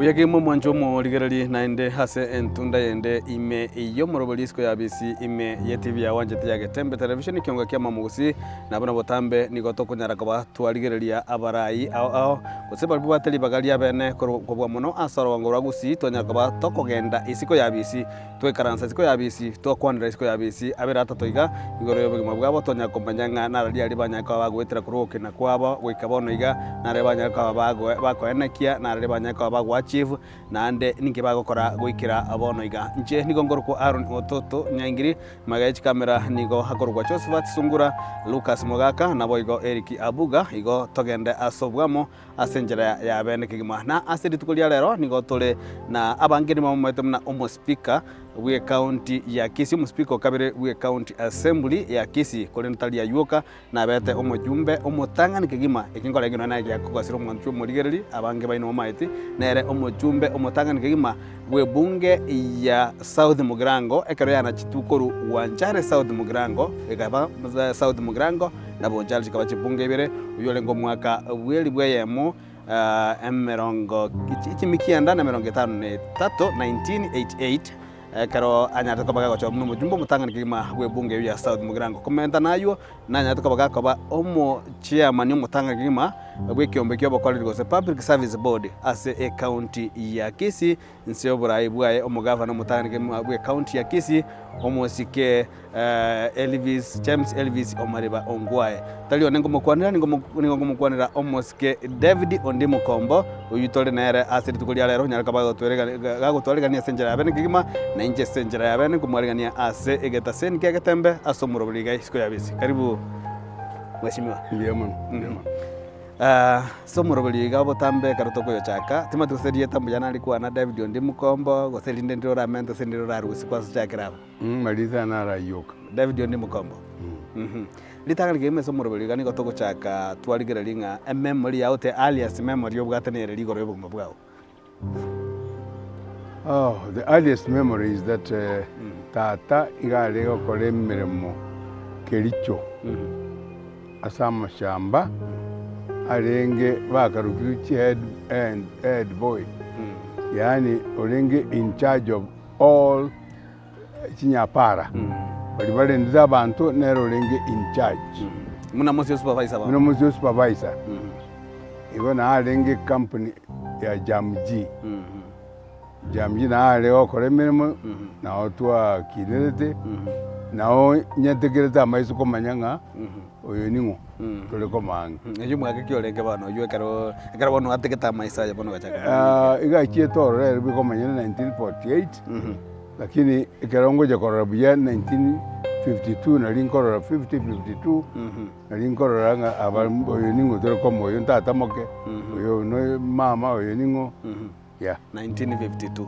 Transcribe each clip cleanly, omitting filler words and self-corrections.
Buya kegima omwancho omorigererie naende ase entunda yende ime y'omorobori isiko ya bisi ime ye TV ya wanchete ya Getembe Television ekionga kia Mamogusi na buna botambe nigo tokonyara koba twarigereria abarai ao ao gose baria babwate ribaga ria bene kobua mono ase orogongo rwa Gusii twanyara koba tokogenda isiko ya bisi Twaikaransa isiko y'abisi, twakwanera isiko y'abisi abere atato iga, igoro y'obogima bwabo, twanyara komanya ng'a nararia aria banyare koba bagoetera korwa ogokina kwabo goika bono iga, nararia banyare koba bago bakoenekia, nararia banyare koba bagoachieve, naende ninki bagokora goikera bono iga. Inche nigo nkorokwa Aaron Ototo Nyaingiri, magega ye chikamera nigo akorokwa Josephat Sungura, Lucas Mogaka, naboigo Eric Abuga, igo togende ase obwamo Ase enchera ya bene kegima. Na ase rituko ria rero nigo tore na abange nibamomaete buna omospeaker bw'ecounty ya Kisii, omospeaker o kabere bw'ecounty assembly ya Kisii, korende tari aywo oka, nabete omojumbe omotang'ani kegima, eki nkore ekio nonya giakogasire omwanchi omorigereri, abange baino bamaeti, nere omojumbe omotang'ani kegima bw'ebunge ya South Mugirango, ekero yanachitwe korwa Wanjare South Mugirango, ekaba South Mugirango, na Bonchari chikaba chibunge ibere, oyio orenge omwaka bw'elifu eyemo emerongo chimikianda na emerongo etano na etato, 1988, ekero anyarete koba gagochorwa buna omojumbe omotang'ani kegima bw'ebunge eyio ya South Mugirango. Komenta nayio, nanyarete koba gakoba omochairman omotang'ani kegima bw'ekiombe ki'obokoreri gose Public Service Board ase ecounty ya Kisii, Inse y'oboraai bwaye omogavana omotang'ani kegima bw'ecounty ya Kisii, omosike Elvis, James Elvis Omariba Ongwae. Tari one nkomokwanera, nigo nkomokwanera omosike David Ondimu Kombo, oyio tore nere ase rituko ria rero, onyare koba gagotwaregania ase enchera ya bene kegima, na inche ase enchera ya bene nkomwaregania ase egetaseni kia Getembe ase omorobori iga isiko ya bisi. Karibu Mheshimiwa. Mbuya mono, mbuya mono. Ase omorobori iga obotambe ekero tokoyochaka, timanyeti gose erieta mbuya narikwana David Ondimu Kombo, gose erinde ndire oramente gose ndire orarusie kwansa chakera aba. Marisa narayoka. David onde mokombo. Ritang'ani kegima ase omoroberi iga nigo togochaka twarigereria ng'a ememory yao the earliest memory obwate nere rigoro y'obogima bwao. Oh, the earliest memory is that eh, tata iga are gokora emeremo Kericho ase amashamba arenge bakarokirwe chihead head head boy yaani orenge in charge of all chinyapara, baria barendete abanto nere orenge in charge. Buna mosio supervisor bono. Buna mosio supervisor. Igo narenge ecompany ya Jamji. Jamji nare gokora emeremo, nao twakinerete, nao nyetekerete amaiso komanya ng'a oyo ning'o tore komang'a. Oyio omwaka ki orenge bono oyio ekero ekero bono ategete amaiso aye bono ogachaka komanya? Iga achiete ororo ere bwekomanya na 1948. Lakini ekero ngocha korora buya 1952 nari nkorora 50 52 nari nkorora ng'a aba oyo ning'o tore komo oyo ntata moke, oyo no mama, oyo ning'o yeah. 1952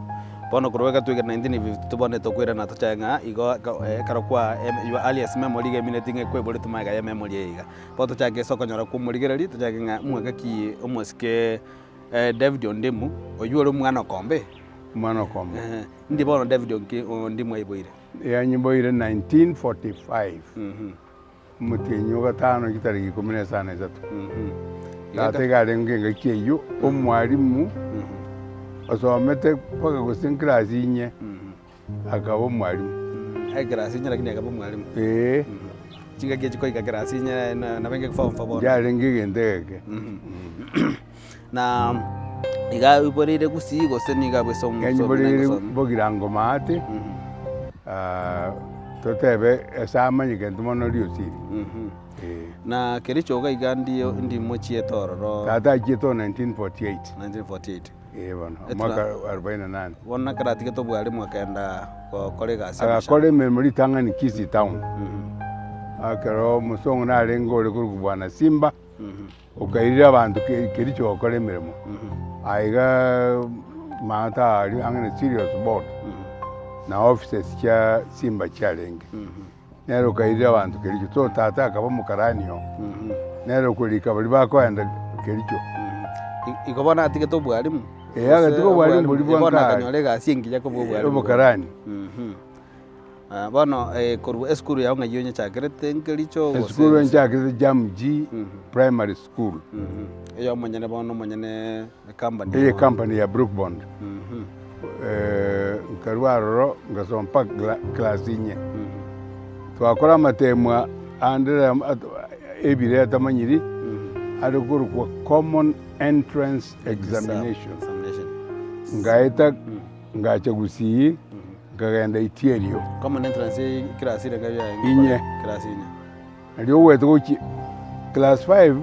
Bono korwa eka twaikire 1952 bono tokoirana tochake ng'a igo ekero kwa your earliest memory iga emineti ng'a ekweboreti magega ya ememory eye iga. Bono tochake ase okonyora kwa omorigereria tochake ng'a mwaka ki omosike David Ondimu oywo ore omwana okombe. Omwana okomo. Eeh, ndi bono David onki Ondimu aiboire? Yanyiboire 1945, omotienyi o gatano chitariki ikomi na isano na isato. Tata iga arenge engaki eyio omwalimu osomete mpaka gose eclass inye akaba omwalimu. Eclass inye lakini akaba omwalimu. Eeh. Chingaki echi koika class inye nabo enge form four bono. Yarenge egento egeke. Na iga oiboreire gusii gose nigo abwo ase omosomi Yanyiboreire Bogirango maate, totebe ase amanyekente mono Riosiri. Eh. Na Kericho iga iga ndiyo ndimochiete ororo. Tata achiete o 1948. 1948. Eh bono, omwaka arobaini na nane. Bono ekero atigete obwarimu akagenda gokora egasi Agakora emeremo ritang'ani Kisii town. Ekero omosongo narenge ore korokwa Bwana Simba. Okairire abanto kericho gokora emeremo, aiga maata aria ang'e na Sirius board, na offices chia Simba chiarenge. Nere okairire abanto kericho, so tata akaba omokarani oo, nere okorika baria bakoenda kericho. Igo bono atigete obwarimu? Ee, agatiga obwarimu boria bwa Bono nka akanyora egasi engiya kobua obwarimu. obokarani. Ah, bono korwa esukuru yao ng'ai onyechakerete nkericho gose? Esukuru enchakerete Jamji Primary School. Eye omonyene bono omonyene ecompany. Eye company ya Brookbond. Nkarwa aroro ngasoma mpaka class inye. Twakora amatemwa ande ebire atamanyiri are korokwa Common Entrance Examination. Ngaeta ngacha Gusii nkagenda Itierio. Common Entrance class ere enga yaye? Inye. Class inye. Nario ogwete gochia class five,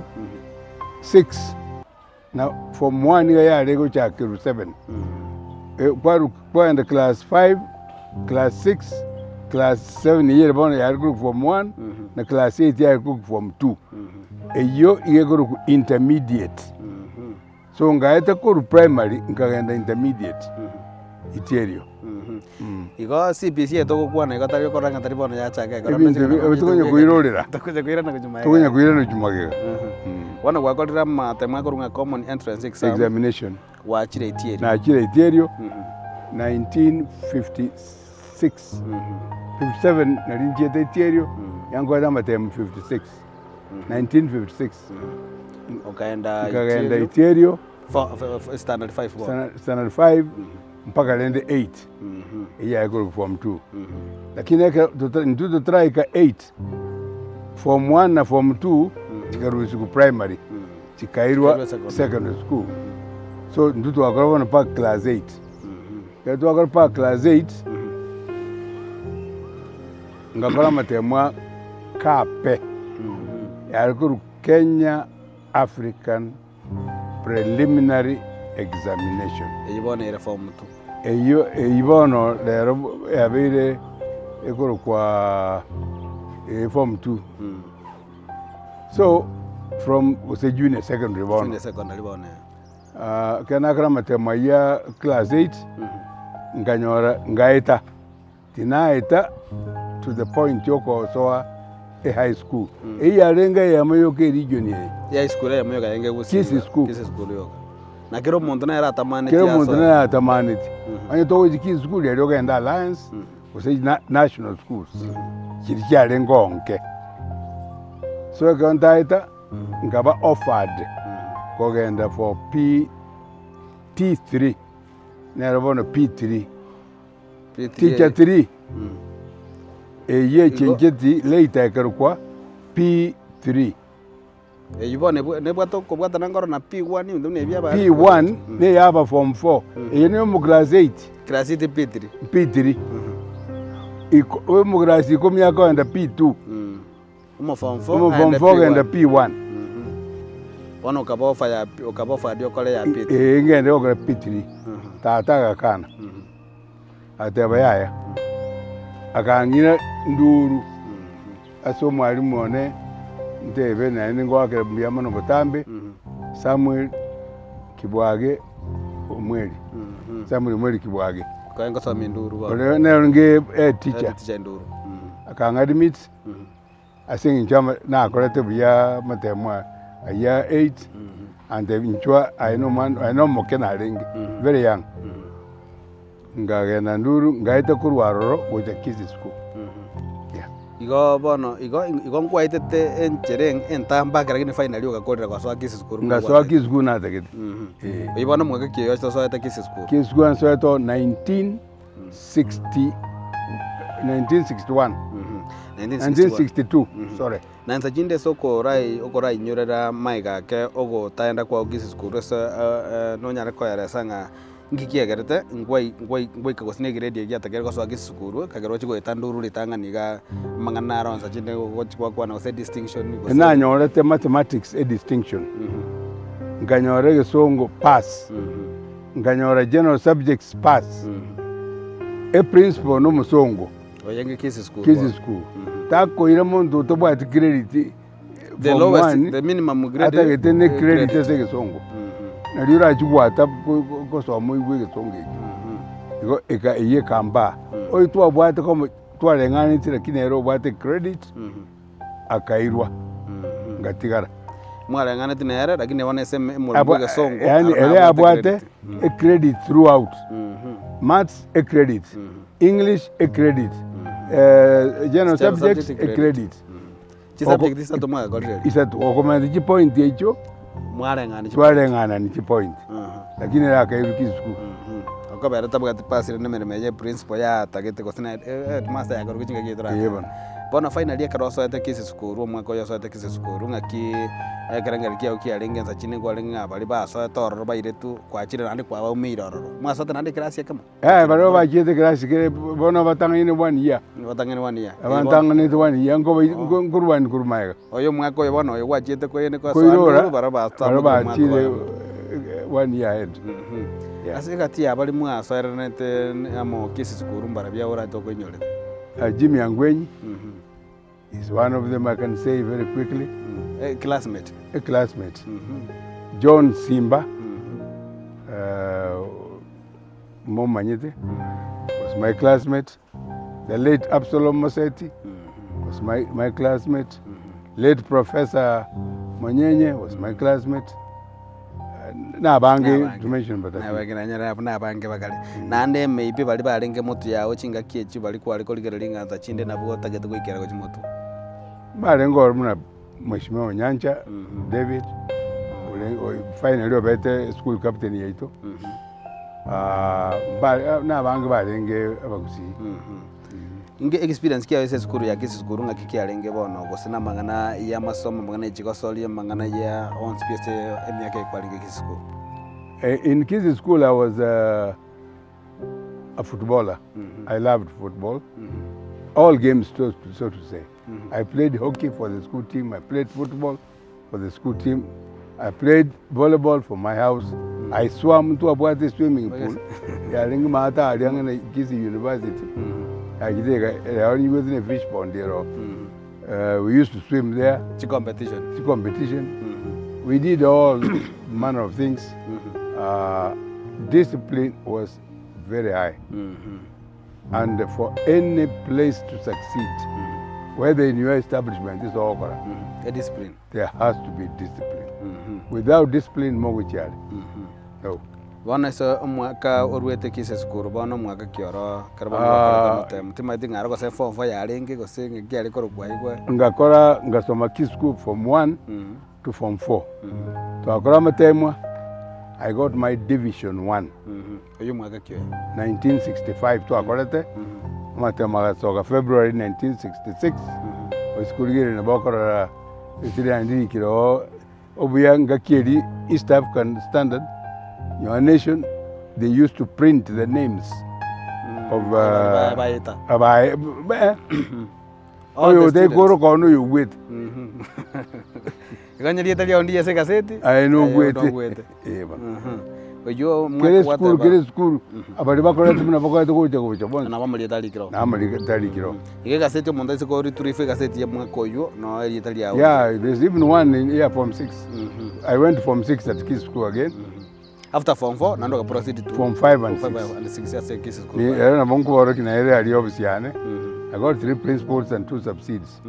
six na form one iga yare gochakerwa seven. Kwaru kwagenda class five, class six, class seven eywo ere bono yare korokwa form one, na class eight yare korokwa form two. Eywo iga ekorokwa intermediate. So ngaeta korwa primary nkagenda intermediate Itierio. Igo CBC eye togokwana igo tari okorora ng'a tari bono yachaka ekero Ebinto ebi ebi tokonya koirorera. Tokonya koirana gochia magega. Tokonya koirana gochia magega. Bono gwakorire amatemo akorwa ng'a common entrance exam. Examination. Gwachire Itierio. Nachire Itierio 1956, 57 nari nchiete Itierio, yankorete amatemo 56, 1956. Okaenda Nkagenda Itierio. Standard 5 bono. Standard 5 mpaka rende 8 eyio yaye korwa form 2. Lakini ekero tota intwe totaraika 8, form 1 na form 2 chikarusiwa primary chikairwa Chikairwa secondary. secondary school. So intwe twakora bono mpaka class 8. Ekero twakora mpaka class 8, ngakora amatemo a kape, yare korwa Kenya African Preliminary Examination. Eyio bono ere form two. Eyio eyio bono rero yabeire ekorokwa form two. So from gose junior secondary bono. Junior secondary bono eh. Ekero nakora amatemo ayio ya class eight, nkanyora ngaeta. Tinaeta to the point yokosoa e high school. Eyio yarenge eyemo yoka e region eye. Ya high school eyemo yoka yarenge gusii. Kisii school. Kisii school yoka. Na kera omonto nere atamaneti Kera omonto asoe. nere atamaneti. Onye togochia Kisii school riaria ogende Alliance gose national schools chiria chiarenge onke. So ekero ntaeta nkaba offered kogenda for P T3 nero bono P3. Teacher 3 eyio echencheti later ekerokwa P3. Eyio bono nebwate okobwatana nkoro na P1 ebinto buna ebi aba P1 neye aba form 4 eye niyo omo class 8. Class 8 P3. P3 Iko omo class ikomi akoenda P2. Omo form 4 Omo form 4 ogenda P1. Bono okaba ofa ya okaba offered okore ya P3. Ee ngende gokora P3. Tata agakana. Agateba yaya. Akang'ina nduru ase omwalimu one ntebe naende ngoakera mbuya mono botambe Samuel Kibwage Omweri. Samuel Omweri Kibwage. Kwaye ngosoma enduru bono. Ore nere orenge head teacher. Head teacher enduru. Akang'admit. Ase eng'encho nakorete buya amatemo ayio a eight, and inchwa aye na omwana aye na omoke narenge, very young. Nkagenda nduru, ngaeta korwa aroro gocha Kisii school, yeah. Igo bono igo igo nkwaetete enchera entambe ake lakini finally ogakorera gosoa Kisii school buna Ngasoa gwatagete. Kisii school natagete, eh. Oyio bono mwaka ki oyo osoete Kisii school? Kisii school nasoete o 1960 1961 1962 sorry. Na inse chinde ase okorai okorainyorera maiga ake ogotaenda kwao Kisii school ase nonyare koeresa ng'a inki kiegerete nkwai nkwai nkwaika gose na egrade eria giatakeire gosoa Kisii school ekagera ochie goeta nduru ritang'ani igaa amang'ana aro inse chinde gochi gwakwana gose distinction gose. Nanyorete mathematics e distinction, nkanyora egesongo pass. Nkanyora general subjects pass, e principal na omosongo Oyenge Kisii school Kisii bono. school takoira monto otabwati credit The form lowest, one, the minimum grade atagete ne eh, credit ase egesongo nario orachi gwata ko- ko- gosoma oigwe egesongo ekio igo eka eyio ekambaa oyo twabwate komo twareng'aneti lakini ere obwate credit akairwa ngatigara. Mwareng'aneti nere lakini bono ase omoremo Abwa- bw'egesongo yaani aro ere nabwate abwate credit. ecredit throughout maths ecredit english ecredit. General General subjects subject e credit. credit. Chisubject isato mwagakorire erio? Isato, okomenta chipoint echio, Mwareng'ana chipoint. twareng'anani chipoint, lakini ere akairwa chisukuru. Okobera tabwati pass rende emeremo eye principal yatagete gose na headmaster yakorwa chingaki echi Eeh bono. Bono finally ekero osoete Kisii sukuru omwaka oyo osoete Kisii sukuru ng'aki ekerengerio kiago kiarenge ensa chinde nkwarenge ng'a baria basoete ororo bairetwe kwachire naende kwabaumeire ororo. Mwasoete naende ekerasi ekemo? Eh, baria bachiete ekerasi kere bono batang'aine one year. Batang'aine one year. Abantang'anete one year nkobai nko nkorwani korwa magega. Oyo omwaka oyo bono oyo gwachiete koyende kosoa Koirora, nduru baria baria batambokire omwaka bachire oyomo. one year ahead. Yeah. Ase egati ya baria mwasoereranete amo Kisii sukuru mbarabwo aborachete okoinyorera? Jimmy Angwenyi is one of them I can say very quickly. A classmate. A classmate. John Simba, momanyete, was my classmate. The late Absalom Moseti was my, my classmate. Late Professor Monyenye was my classmate. Nabange Nabange. to mention but a few. Nabange nanyora abwo nabange bakare. Naende maybe baria barenge motwe yao chingaki echio baria kware korigereria ng'a nsa chinde nabwo otagete goikera gochia motwe. Mbarenge oro buna Mheshimiwa Onyancha David, ore finally obete school captain yaito, mbare nabange barenge abagusii. Inge experience kiaye ase esukuru ya Kisii sukuru ng'aki kiarenge bono gose na amang'ana ya amasomo amang'ana ya chigosori amang'ana ya onsi pi ase emiaka eye kwarenge Kisii sukuru? In Kisii school I was a footballer, I loved football, all games so to say. I played hockey for the school team, I played football for the school team, I played volleyball for my house, I swam ntwabwate swimming pool yarenge maate aria ang'e na Kisii University yachete eka yarenge ne fish pond ero we used to swim there Chi competition. chi competition we did all manner of things discipline was very high. And for any place to succeed, whether in your establishment ase ogokora, A discipline. there has to be discipline. Without discipline mogochiare. No. Bono ase omwaka oruete ki ase esukuru bono omwaka ki oro ekero bono Ah. gwakorete amatemo timanyeti ng'a aro gose form four yarenge gose ng'aki yare korokwa aye Ngakora ngasoma kisukuru form one to form four. Twakora amatemwa, I got my division one. Oyio omwaka ki oyo? 1965 twakorete, amatemo agasoka February 1966, ase korigereria nabo okorora esiri yane ndirikire oo, obuya ngaki eria East African Standard, Your Nation, they used to print the names of Abaria baeta. abae eh, All oyo the otari students. koroka one oyo ogwete. Igo onye rieta riao ndiye ase egaseti, Aye aye nogwete. nogwete. Eh bono. Mhm. Oyio omwaka Kere esukuru gwateba kere esukuru abaria bakorete buna bakorete gocha gocha bonsi nabo amarieta arikire oo. na amarieta arikire oo. Igo egaseti omonto aise koritura egaseti ya omwaka oyio noo erieta riao. Yeah, there's even one in year form 6. I went to form 6 at Kisii School again. After form 4 naende oga proceed to Form 5 and form 6. 5 and 6 ase Kisii School. Ni ero nabo nkoborokia naye aria ofisi yane. I got three principals and two subsids.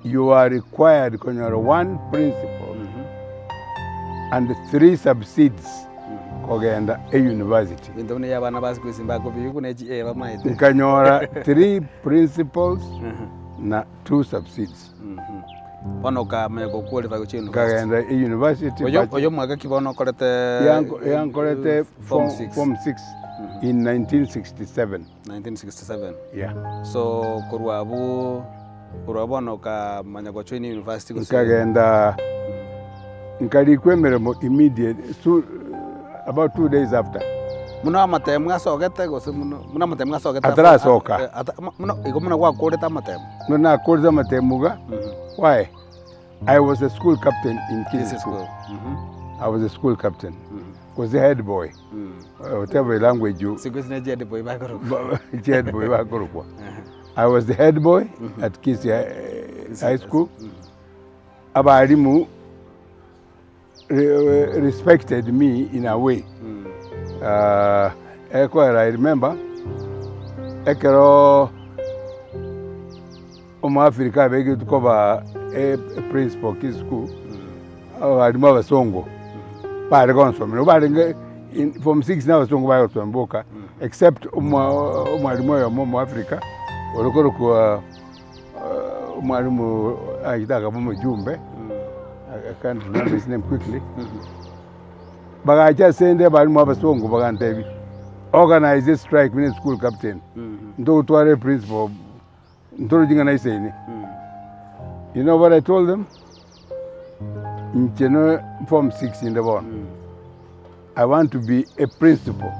You are required konyora one principal and three subsids kogenda e university. Ebinto buna ebi abana ba siku isi mbakobigwa ne chi A bamaete. Nkanyora three principals na two subsids. Bono okamanya go qualify gochia university. Nkagenda e university Oyo bachi- oyo omwaka ki bono okorete yankorete form form 6 form 6 in 1967. 1967. Yeah. So korwa abwo Korwa bono okamanya gojoin university gose? Nkagenda nkarikwa emeremo immediate so, about 2 days after. Buna amatemo asogete gose buna buna amatemo asogete Atarasoka. Eh, ata buna igo buna gwakorete amatemo. Buna nakorete amatemo iga, why? I was a school captain in Kisii Kisii School. school. I was a school captain. Was the head boy. Whatever language you Siku isi ne head boy bakorokwa. head boy bakorokwa. I was the head boy at Kisii High School. Abalimu respected me in a way. Ekwera I remember ekero Omoafrika abegetwe koba e principal Kisii School, abalimu abasongo bare gonsomera, barenge in form six na abasongo bare gosoma boka except omwalimu oyomo Omoafrika. Ore korokwa omwalimu aachete akaba omojumbe, I can't remember his name quickly, bagacha ase inde abalimu abasongo bagantebia, organize a strike buna eschool captain, ntogotwara eprinciple ntorochi ng'a naisaine. You know what I told them? Inche ne form six inde bono, I want to be a principal.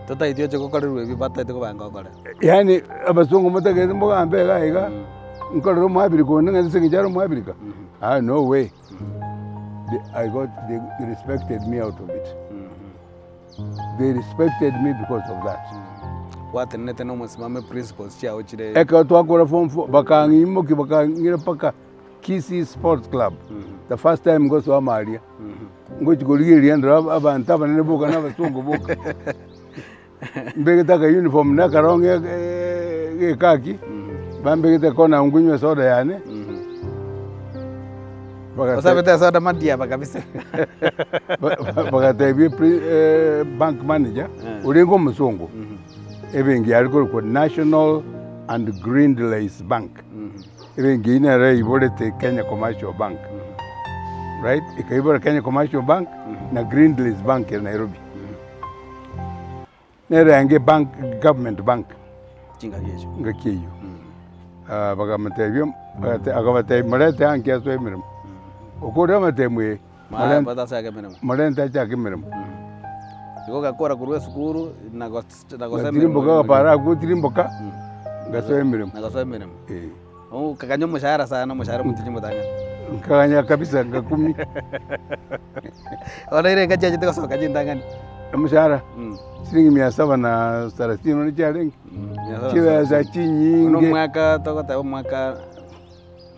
Totaeti oche gokorerwa ebi bataete kobanga okore. Yaani abasongo motagete mogambe iga iga, nkorere omoabirika onde ng'a ase eng'encho are omoabirika, ah no way. They I got they respected me out of it. They respected me because of that. Gwatenenete na omosimamo eprinciples chiao chire. Ekero twakora form four bakang'imokia bakang'ira mpaka Kisii Sports Club, the first time ngosoa amo aria, ngochi korigereria ndore aba- abanto abanene boka na abasongo boka. Mbegete aka uniform na akarong'i gekaki, bambegete kona nkunywa esoda yane, bagate- Osabete esoda madiaba kabisa. ba- ba- bagatebia epri- bank manager, orenge omosongo, ebenki yare korokwa National and Grindlays Bank. Ebenki eyio nero yaiborete Kenya Commercial Bank, right? Ekaibora Kenya Commercial Bank na Grindlays Bank ere Nairobi. Nere yange bank, government bank Chingaki echio. ngaki eyio. Ah, bakamotebia, bagate- akabatebia morete anki asoe emeremo. Okorire amatemo eye, Mara morente batasake emeremo. morente achake emeremo. Igo ogakora korwa esukuru na gos- na gosoa emeremo. Ngatirimboka agapara agwo otirimboka, ngasoa emeremo. Na gosoa emeremo. Eh. Okaganya omoshahara sana, omoshahara omotienyi omotang'ani. Nkaganya kabisa ngakumia. Bono ere enka chiachete gosoka chintang'ani. Omoshahara siringi mia saba na sarasini bono chiarenge, chibesa Bono chinyinge. omwaka togoteba omwaka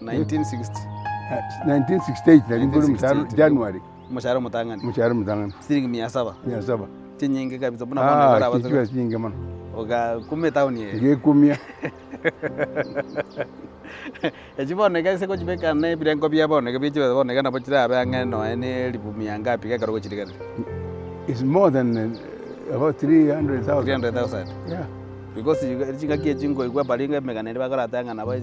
1960. 1968 nari nkore omoshahara 1968. January, Omoshahara omotang'ani. omoshahara omotang'ani. Siringi mia saba. Mia saba. Chinyinge kabisa buna bono Ah, ekero abato- chibesa chinyinge mono. Ogakuma etown eye. Ngekumia. Echi bono iga ase gochibeka na ebirengo bia bono iga bia chibesa bono iga nabo chirabe ang'e nonya na elifu mia ngapi iga ekero ogochirigereria. It's more than about 300,000. 300,000. Yeah. Because iga chingaki echi nkoigwa baria emegano eria bakorateba ng'a nabo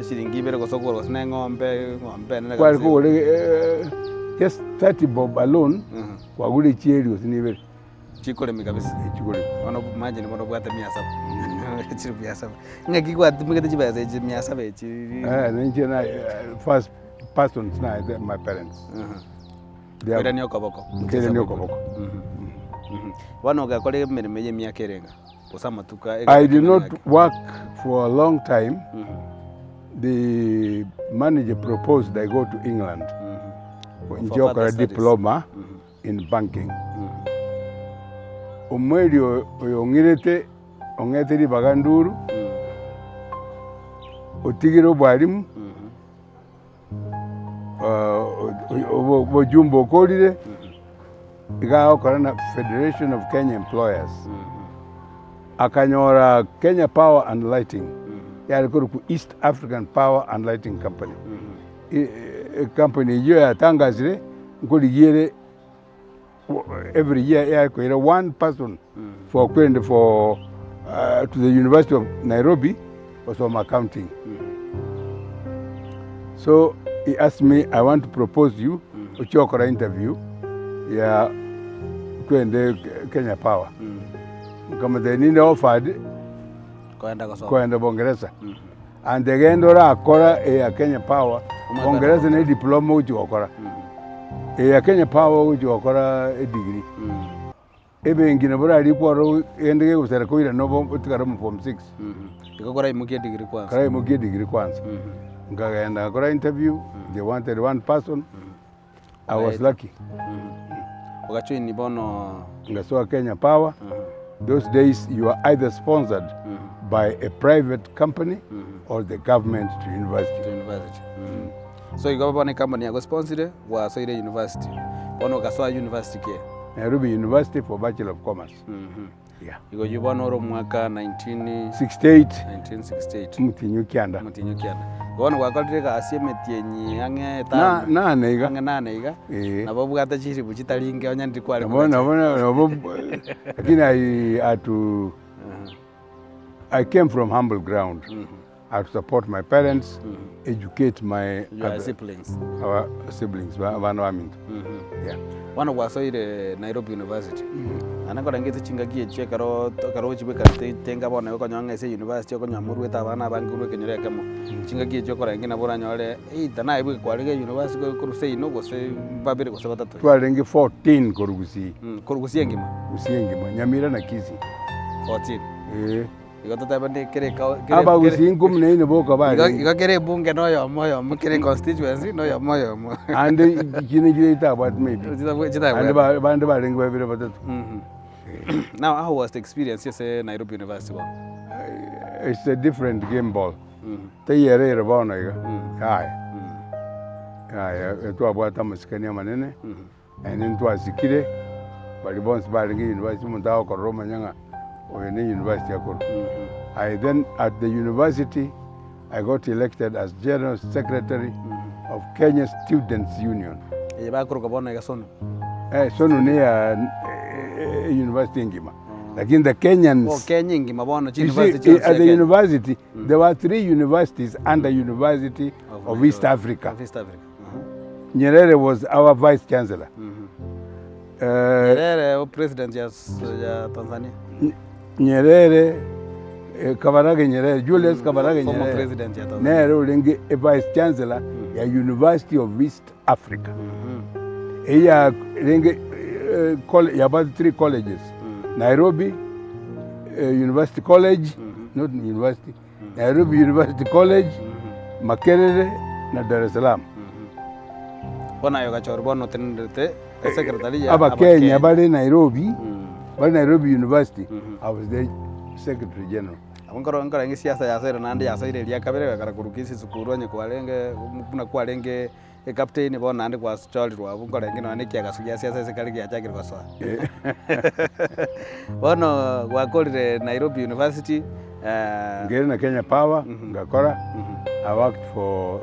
shiringi ibere gose okogora gose na eng'ombe, eng'ombe enene Kware kabisa. kogora just 30 bob alone, kwagure chieri gose na ibere. Chikoremi kabisa. Eh, chikoremi. Bono imagine bono obwate mia saba. Chiri mia saba. Ng'aki gwatumegete chibesa echi mia saba echi? Eh, ninche na first person naete my parents. They have- Koirania okoboko. Nkairania okoboko. Bono ogakora emeremo eye emiaka ere ng'a? Gose amatuko a- I did not work for a long time. The manager proposed I go to England. For Nche okora further studies. diploma in banking. Omweri oyo ong'irete ong'ete ribaga nduru, otigire obwalimu, obojumbe okorire, iga agokora na Federation of Kenya Employers. Akanyora Kenya Power and Lighting, yare korokwa East African Power and Lighting Company. Ecompany eyio yatangasire nkorigia ere every year yakoira one person for kende for to the University of Nairobi gosoma accounting. So he asked me I want to propose you ochie gokora interview ya kwende Kenya Power. Nkamotebia ninde offered Koenda gosoma. koenda Bongeresa. And egento orakora eya Kenya Power, Bongeresa ne diploma ogochi gokora. Eya Kenya Power ogochi gokora edegree. Ebenki nabo orarikwe ororo egento kegosera koirana obo otigare omo form six. Igo koraimokie edegree kwanza. Koraimokie edegree kwanza. Nkagenda ngakora interview, they wanted one person, I was lucky. Ogajoin bono. Ngasoa Kenya Power, those days you are either sponsored by a private company or the government to university. To university. So igo bono ecompany yagosponsire gwasoire university. Bono ogasoa university ki? Nairobi University for Bachelor of Commerce. Yeah. Igo oyio bono ore omwaka 19 68 1968 omotienyi o kianda. Omotienyi o kianda. Bono gwakorire egasi emetienyi ang'e Na- etano. nane iga. Ang'e nane iga. Eh. Nabo obwate chiribu chitari inke onye ndiri kware Nabo nabo nabo lakini I had to. I came from humble ground. I had to support my parents, educate my Your other, siblings. our siblings, ba- abana baminto. Yeah. Bono gwasoire Nairobi University. Naende nkorengete chingaki echio ekero ekero ochibeka te tenga bono okonyora ng'a ase university okonyora morwete abana abange korwa ekenyoro ekemo. Chingaki echio okorenge nabo oranyore either naye bweka kwarenge university korwa seino gose babere gose batato. Twarenge 14 korwa Gusii. Korwa Gusii engima? Gusii engima, Nyamira na Kisii. 14. Eeh. Igo totebe ndi kere eka kere Abagusii nkomu na ine boka igo barenge. igo kere ebunge na oyomo oyomo kere constituency na oyomo oyomo. Ande chinde nchire chitabwati maybe. Chitabwa Ande chitabwati. ba bande barenge babere batato. Now how was the experience ase Nairobi University bono? It's a different game ball. Teiyo ere bono iga. Yaya. Yaya twabwate amasikani amanene. Naende ntwasikire, baria bonsi barenge university omonto agokorora omanye ng'a oyo ne university akorwa. I then at the university I got elected as general secretary of Kenya Students Union. Eye bakoroka bono iga Sonu. Eh, Sonu ne ya university engima. Lakini the Kenyans Oh, Kenya engima bono You see, chiuniversity chionsi at the chia Kenya. university, there were three universities under University of East Africa. Of East Africa. Nyerere was our vice chancellor. Nyerere o president ya, ya Tanzania. Nyerere eh, Kabarage Nyerere, Julius Kabarage Former Nyerere. president ya Tanzania. Nere orenge e vice chancellor ya University of East Africa. Eya renge eh, yabwate three colleges. Nairobi eh, University College, not university, Nairobi University College, Makerere na Dar es Salaam. Bono aye ogachorwa bono otenenerete esecretary ya Abakenya bare Nairobi, bare Nairobi University, I was the secretary general. Abwo nkoro nkorenge siasa yasoire naende yasoire eria kabere egakara korwa Kisii sukuru onye kwarenge buna kwarenge Ecaptain bono naende gwachorirwe abwo nkorenge nonya na ekiagaso gia siasa ase kare giachakire gosoa. Bono gwakorire Nairobi University Nkaira na Kenya Power ngakora, I worked for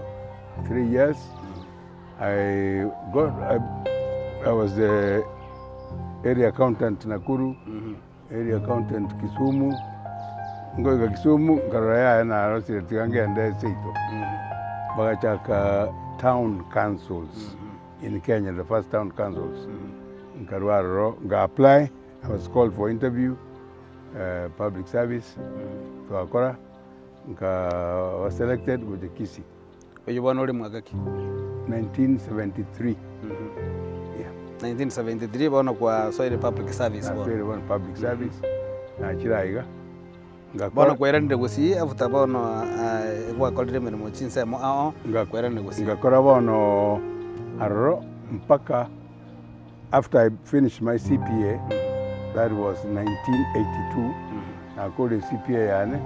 3 years. I got, I was the area accountant Nakuru, area accountant Kisumu, ngoika Kisumu nkarora yaya narosire tiga ngende seito. Bagachaka town councils in Kenya, the first town councils. Nkarwa aroro, nga apply, I was called for interview, public service, twakora, nkaba selected gocha Kisii. Oyio bono ore mwaka ki? 1973. Yeah. 1973 bono kwasoire public service bono. Nasoire bono public service, nachire aiga. Ngakora. Bono kwairanire gusii after bono gwakorire emeremo chinsemo ao, kwairanire gusii. Ngakora bono aroro mpaka after I finished my CPA, that was 1982, nakorire CPA yane,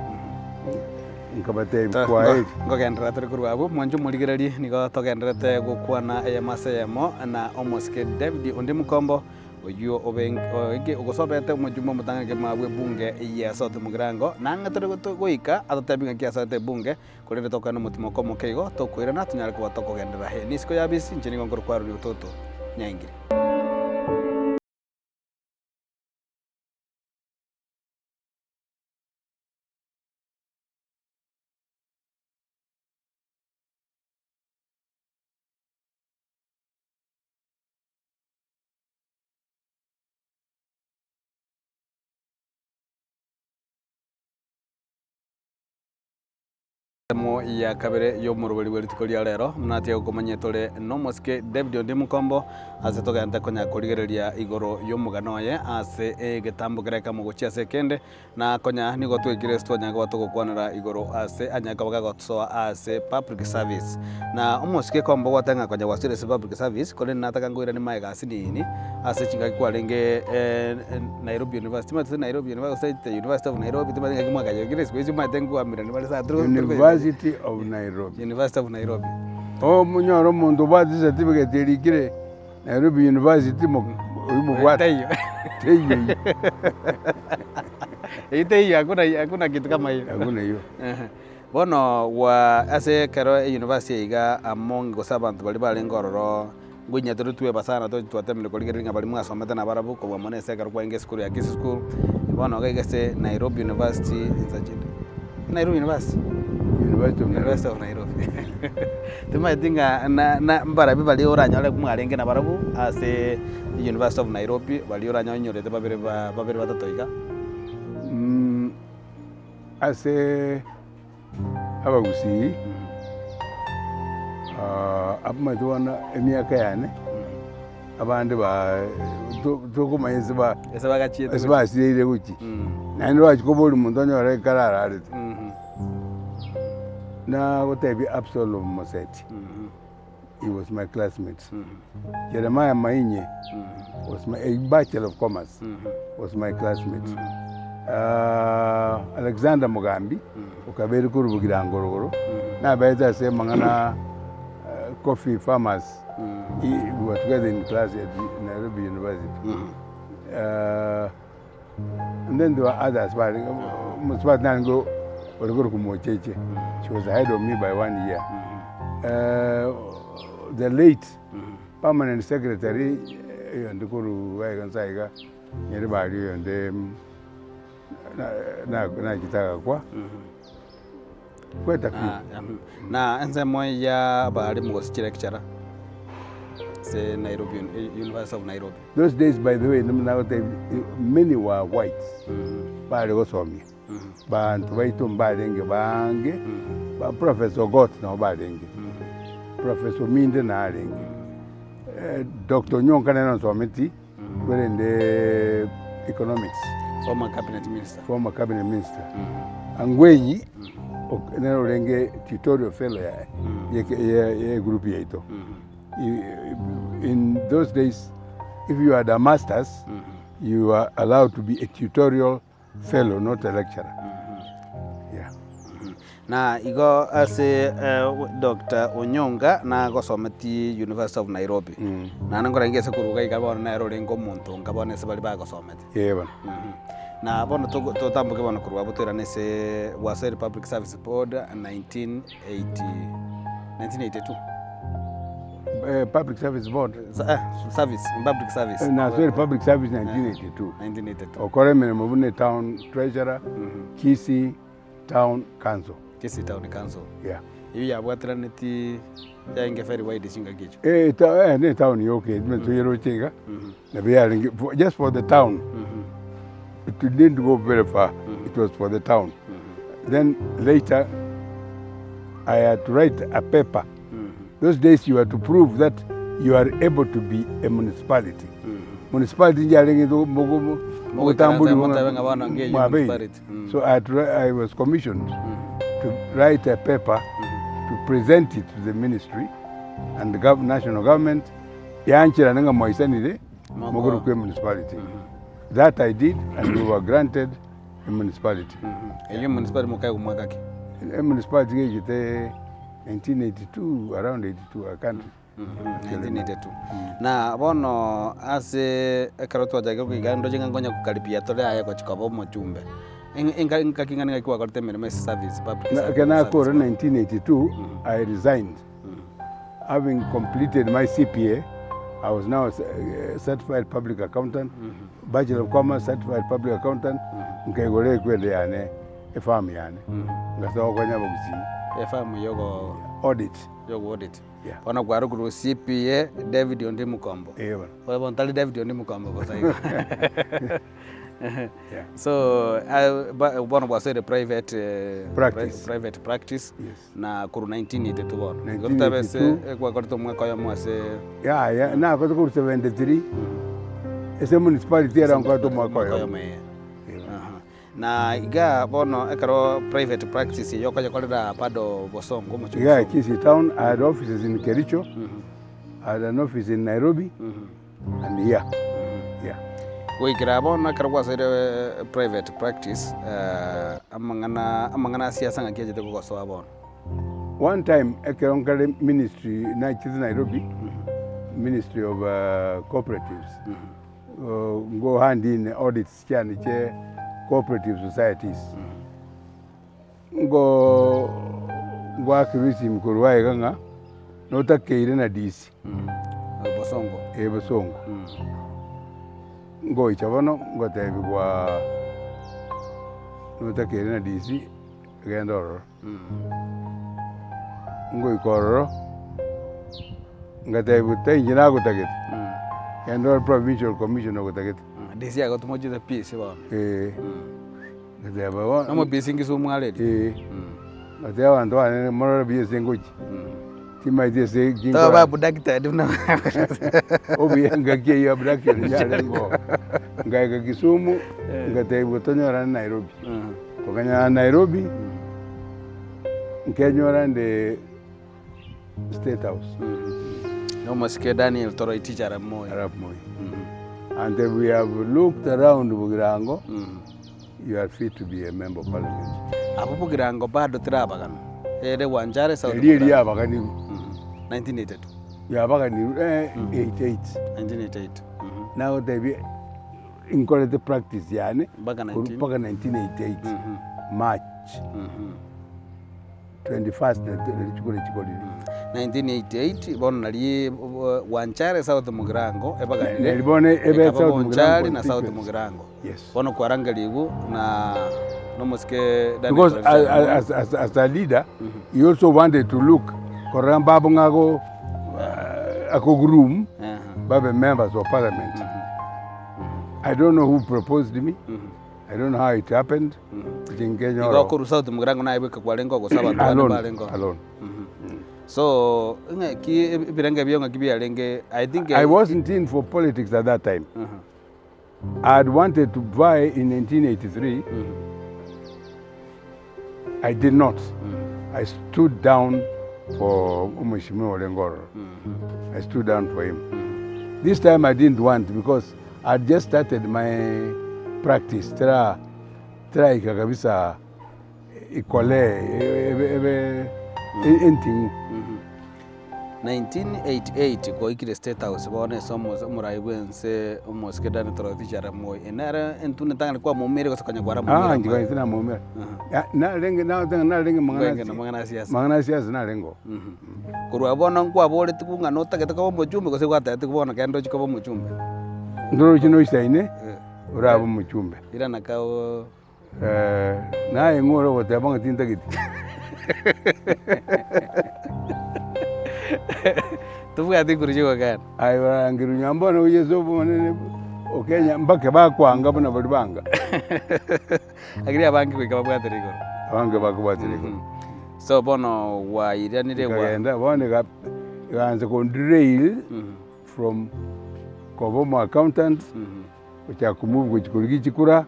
nkabatebia kwaheri. Nkogenderera tore korwa abwo, mwanche omorigererie, nigo togendererete gokwana eyemo ase eyemo na omosike David onde Mukombo, oyio obe oike ogosobete omojumbe omotang'ani kegima bw'ebunge ya South Mugirango, na ang'e tore goika atotebie ng'aki asoete ebunge, korende tokogenda nomotimo okomoke igo, tokoirana tonyare koba tokogenderera. Eye nisiko ya bisi, inche nigo nkorokwa Aroni Ototo Nyaingire. Ensemo ya kabere y'omoroberi bwe rituko ria rero, buna tiga gokomanyia tore nomosike David onde Mukombo, ase togente konya korigereria igoro y'omogano oye ase egetambo kere ekemo gochia ase ekende, na konya nigo twaikire ase twanyare koba togokwanera igoro ase anyare koba gagosoa ase public service. Na omosike kombo gwateba ng'a konya gwasoire ase public service, korende nataka nkoiranie magega ase nini, ase chingaki kwarenge Nairobi University, timanyeti gose Nairobi University gose the University of Nairobi, timanyeti ng'aki mwakayekire isiko echio omanyete nkoamererania bare saa tiri University of Nairobi. University of Nairobi. Omonyore omonto obwate ecertificate erikire Nairobi University mo- oyio mobwate. Teiyo. Teiyo eyio. Eyio teiyo hakuna hakuna kitu kama hiyo. Hakuna hiyo. Ehe. Bono gwa ase ekero e university eye iga among gose abanto baria barenge ororo. Ngoinya tore tweba sana to twatemire korigereria ng'a baria mwasomete nabarabwo kobua mono ase ekero kwarenge esukuru ya Kisii School, bono iga iga ase Nairobi University Nairobi University? University of Nairobi. University of Nairobi. Timanyeti ng'a na na mbarabi baria oranyore mwarenge nabarabwo ase University of Nairobi baria oranyore onyorete babere ba babere batato iga. Ase abagusii, abamaete bono emiaka yane, abande ba tokomanya ase ba Ase bagachiete ase gochia. basireire gochia, naende orachie koboria omonto onyore ekero ararete. Nagotebia Absalom Moseti, he was my classmate, Jeremiah Mainye was my, a bachelor of commerce, was my classmate, Alexander Mugambi okabeire korwa Bogirango rogoro, naberete ase amang'ana coffee farmers, we were together in class at Nairobi University. And then there were others barenge omosubati narenge ore korokwa Mocheche, she was ahead of me by one year. The late permanent secretary oyonde korwa iga nse aiga Nyaribari oyonde nachete agakwa, quite a few. Na ensemo ya abalimu gose chilecturer ase Nairobi University of Nairobi. Those days by the way nagotebia many were whites bare gosomia, banto baito mbarenge baange, ba Professor Ogot nabo barenge, Professor Minde narenge, Doctor Onyonka nere onsometi korende economics. Former cabinet minister. Former cabinet minister. Angwenyi nere orenge tutorial fellow yaye ye egroup yaito. In those days if you had a masters you are allowed to be a tutorial fellow not a lecturer. Yeah. Na igo ase Doctor Onyonga nagosometi University of Nairobi. Naende nkorenge ase korwa iga iga bono nere orenge omonto onga bono ase baria bagosomete. Ee bono. Na bono totamboke bono korwa abwo toirane ase Waseri Public Service Board 1980 1982. Public Service Board. Service, public service. Naswere Public Service 1982. 1982. Okore emeremo buna town treasurer, Kisii Town Council. Kisii Town Council. Yeah. Eyio yabwateranetie yarenge very wide chingaki echio. Eh, ta, eh, ne town yoka ime toyeroche iga. Nabo yarenge for, just for the town. It didn't go very far. It was for the town. Then later I had to write a paper. Those days you had to prove that you are able to be a municipality. Municipality njarenge Mogoikaransa motebe ng'a bono ngeyo mwabeire. municipality. So I, had to, I was commissioned to write a paper to present it to the ministry and the gov national government yancherane ng'a mwaisanire Moko- mogorokwe municipality. That I did and we were granted a municipality. Eyio municipality mokaegwa mwaka ki? A municipality gechete 1982 around 82 I can't 1982. Na bono ase ekero twachakire koiga ndoche ng'a nkonya kokaribia tore aye gochia koba omochumbe. Engaki ng'a ning'aki gwakorete emeremo ase service public Na service ekero nakora board? 1982 I resigned having completed my CPA I was now a certified public accountant bachelor of commerce certified public accountant nkaigora ekwende yane efarm yane ngasoa gokonya abagusii Efarm yogo audit yogo audit. Yeah. Bono kwarokirwe CPA David Ondi Mukombo. Eh bono. Bono bono tari David Ondi Mukombo bosa igo. Yeah. So bono gwasoire private Practice. private practice Yes. na korwa 1982 bono. Igo totabe ase 1982. gwakorete omwaka oyomo ase Yaya nakorete korwa 73 ase municipality ere nkorete omwaka oyomo. oyomo eh. Aha. Na iga bono ekero private practice eye okoyekorera bado bosongo omochie o Iga Bosongo. Kisii town, I had offices in Kericho, I had an office in Nairobi and here. Yeah. Goikera bono ekero gwasoire private practice amang'ana amang'ana a siasa ng'aki achete kogosoa bono? One time ekero nkare ministry nachete Nairobi, ministry of cooperatives, ngo hand in audits Chiani chie cooperative societies, ngo ngoakerwa esimi korwa aiga ng'a notakeire na DC. Bosongo. Eh, Bosongo. Ngoicha bono ngotebigwa notakeire na DC genda ororo. Ngoika ororo, ngatebigwa tai inche nagotagete, genda ore provincial commissioner ogotagete. DC agotoma ochiete PC bono. Eh, ngateba bono. Nomo PC Kisumu areri. Eh, ngateba abanto bane morore buya ase ngochia, timaeti ase Toba ginkora. abducted buna Obuya engaki eyio abduction yarengeo. Ngaika Kisumu, ngatebigwa tonyorane Nairobi. Tokanyora Nairobi, nkenyora nde State House. Nomosike Daniel Toroitich Arap Moi. Arap Moi. And we have looked around Bogirango, you are fit to be a member of parliament. Abwo Bogirango bado tirabagana. Ere Wanjare South Erio erio Mugirango. yabaganirwe. 1982. Yabaganirwe eh, 88. 1988. Nagotebia Nkorete practice yane Mpaka korwa 19? mpaka 1988 March 21st rituko rituko riria. 1988 bono nari Wanchare South Mugirango ebaganire Neri bono ebe ekaba South Bonchari Mugirango na South constituency. Mugirango. Yes. Bono kwarangerigwe na nomosike Daniel Because Toroitich as, Arap as, as, as a leader, he also wanted to look korora mbabo ng'ago uh, ako groom Moi. Aha. babe members of parliament. I don't know who proposed me. I don't know how it happened. Tinkenyora. Igo okorwa South Mugirango naye bweka kwarenge ogosa abanto bande Alone. barenge oo. Alone. So ng'aki ebirenge ebio ng'aki biarenge I think I wasn't in for politics at that time. I had wanted to vie in 1983. I did not. I stood down for Mheshimiwa Ole Ngororo. I stood down for him. This time I didn't want because I just started my practice. Tera tera kabisa ikole ebe ebe enting. 1988 gwaikire State House bono ase omorai bwense omosike Daniel Toroitich arap Moi nere intwe netang'ani kwamoumire gose konya Ah, kwaramoumeire inche amaye? konya tinamoumera. Narenge nagoteba ng'a narenge mang'ana Kwarenge na mang'ana a siasa. mang'ana a siasa narengeo. Korwa bono nkwaboretigwe ng'a notagete koba omochumbe gose gwatebetigwe bono kende ochie koba omochumbe? Ndoroche noisaine orabe omochumbe. Irana kao. Naye ng'o ore ogoteba ng'a tintageti? Tobwati igoro chi'ogokana. Aye orarangerwe nonya mbono gochia ase obonene o Kenya mpaka bakwanga buna baria banga. Lakini abange goika babwatire igoro. Abange bakobwatera igoro. So bono gwairanire gwa. Nkagenda bono ega egaansa konderail from koba omo accountant. Gochaka komove gochia korigia chikura,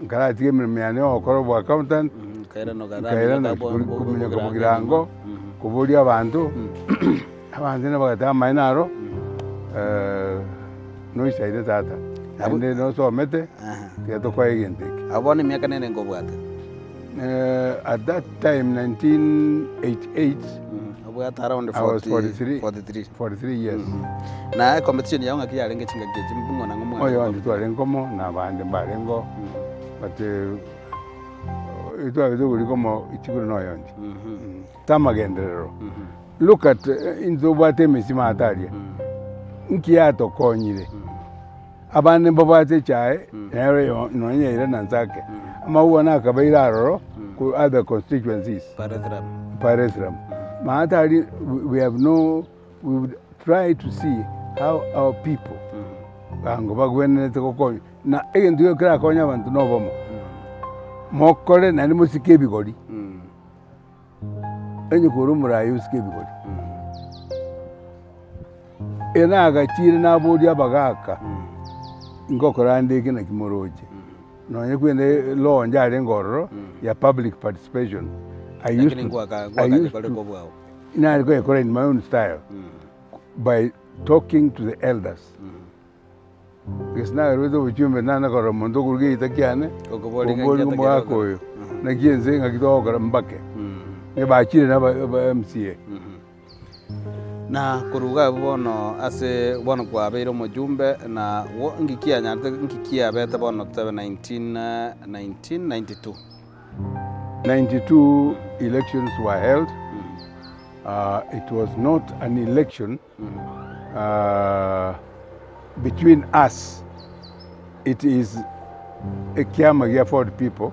nkaratiga emeremo yane ya ogokora obo accountant, nkairana kominyoka bogirango, koboria abanto, abanto nabo bagateba amaene aro, noisaine tata, naende nosomete, tiga tokoe egento eke. Abwo bono emiaka nere nkobwate? At that time 1988. Obwate around I was 43. 43. 43 years. Na ecompetition yao ng'aki yarenge chingaki echi ng'o na ng'o mwarenge Oyo komo? onde twarenge komo na abande mbarengeo but etwabete oboria komo chikura na oyonde. Tamagenderero. Look at intwe obwate emesima ataria, nki yatokonyire? Abande mbabwate echae nero yo nonya yaira na nsake. Amauga nakabeire aroro ku other constituencies. Parethiram. Parethiram. Maate aria we have no we would try to see how our people bango bagwenerete gokonywa na egento gekio kerakonye abanto na obomo. Mokore naende mosike ebigori. Onye kore omoraia osike ebigori. Ere nagachire naboria abagaka, ngokora ande eke naki moroche. Nonye kwende law njarenge ororo ya public participation. I used Lakini to, ngwaka I ngwakache used kore to, kobwao. nare koyekora in my own style by talking to the elders. Gese naberete obochumbe nane korora omonto okoruga egeita kiane, Okoboria ng'aki okoboria atagete omogaka gokora. oyo, naki ense ng'aki togokora mbake. Bachire na aba MCA. Na korwa iga abwo bono ase bono kwabeire omojumbe, na nki kianyarete nki kiabete bono tobe 1992? 92 elections were held, it was not an election. Between us it is ekiama gia Ford people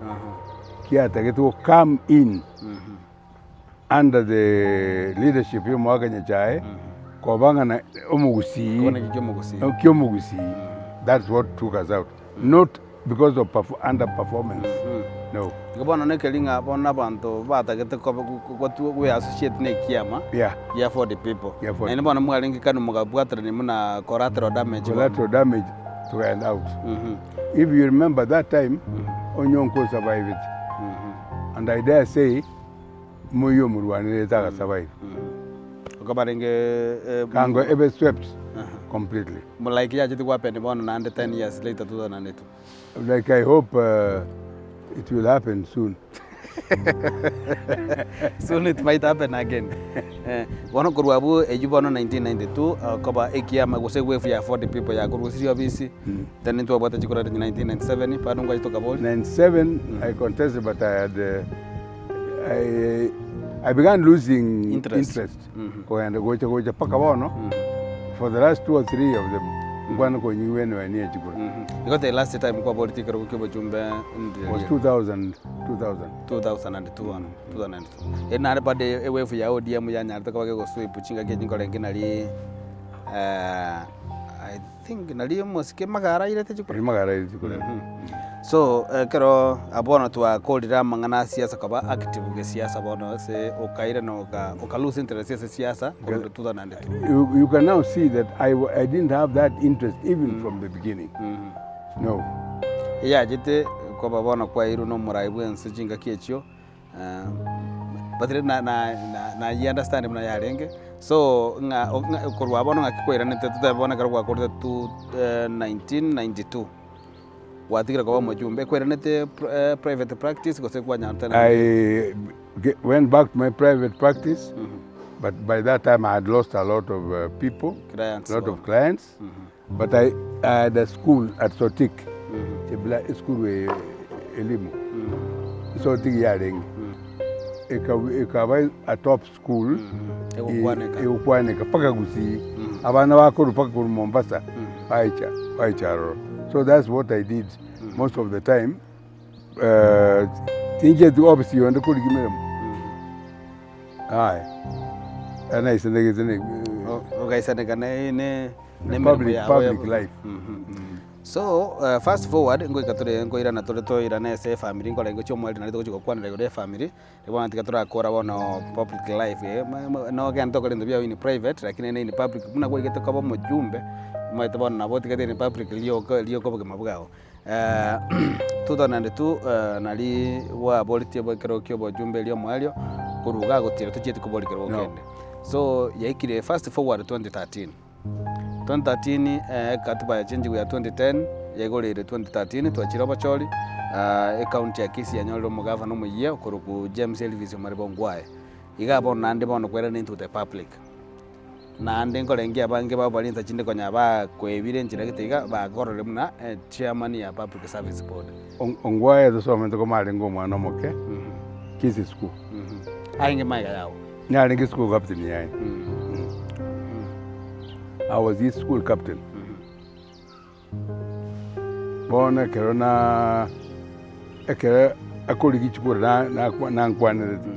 kiatagete go come in under the leadership ya omogaka Nyachae koba ng'a na omogusii Koba naki ki'omogusii. ki'omogusii that's what took us out not because of perf under performance no. Igo bono nekeri ng'a bono abanto batagete koba gotwa gwe associate na ekiama Yeah. gia for the people. Gia for the Naende bono mwarenge kanu mokabwaterania buna collateral damage bono. Collateral damage tokaenda out. If you remember that time Onyonka osurvivete and I dare say moyio omorwanerete agasurvive. Okabarenge eh, Kango ebe swept completely. Like yachete gohappen bono naende 10 years later 2002. Like I hope uh, it will happen soon. Soon it might happen again. Eh, bono korwa abwo eywo bono 1992 eh, koba ekiama gose wave ya 40 people yakorusirie obisi then ntwabwate chikura 1997 bado ngwache tokabori 97 I contested but I had uh, I, I began losing Interest. interest kogenda gocha gocha mpaka bono for the last two or three of them nkwana konyigwa enwe niye chikura Igo the last time kwaboreti ekerogo kia obochumbe was 2000 2000 2002 bono 2002 Eri naende bado ewave ya ODM yanyarete koba gegosweep chingaki echi nkorenge nari I think nari omosike magara airete chikura. Eri magara airete chikura. So ekero bono twakorire amang'ana a siasa koba active gesiasa bono ase okairana oka oka lose interest ase siasa korwa 2002. You, you can now see that I, I didn't have that interest even from the beginning. No. Eyachete koba bono kwairwe na omorai bwense chingaki echio. But rende na na na naye understand buna yarenge, so ng'a ng'a korwa bono ng'aki kwairanete totebe bono ekero gwakorete two 1992, gwatigire koba omochumbe, ekwairanete pri private practice gose kwanyarete naende? I went back to my private practice, but by that time I had lost a lot of uh, people, Clients a lot bono. of clients. But I, I had a school at Sotik, Chebula esukuru eye elimu, Sotik yarenge, Eka- ekaba a top school, Egokwaneka. egokwaneka mpaka Gusii, abana bakorwa mpaka korwa Mombasa, baicha baicha aroro. So that's what I did most of the time. Eh, tincheti ofisi yonde korigia emeremo, aye, naisanegete na Ogaisaneka ne ne nemeremo Public, yabo ya public life. So fast forward ngoika tore nkoirana tore toirane ase efamiri nkore ngochia omoerio naende togochia gokwanera igoro ya efamiri, bono tiga torakora bono public life eh nogende tokore ebinto biago in private lakini naende in public buna kwaigete koba omojumbe, omanyete bono nabo otigete in public rioka rioka obogima bwao. 2002 nari bwaboretie ekero kia obojumbe erio omoerio, korwa iga gotira tochieti koboria kerogo No. kende. So yaikire fast forward 2013. 2013 ekatiba yachenjigwe ya 2010 yaigoreire 2013 twachire obochori, ecounty ya Kisii yanyorire omogavana omoyia okorokwa James Elvis Omariba Ongwae. Iga bono naende bono kwerana into the public. Naende nkorenge abange babo baria insa chinde konya bakoebire enchera gete iga bakorore buna chairman ya public service board. Ongwae tosomete koma arenge omwana omoke Kisii school. Arenge magega yao. Narenge school captain yaye. I was his school captain. Bono ekero na ekero akorigia chikura na- na- nankwanerete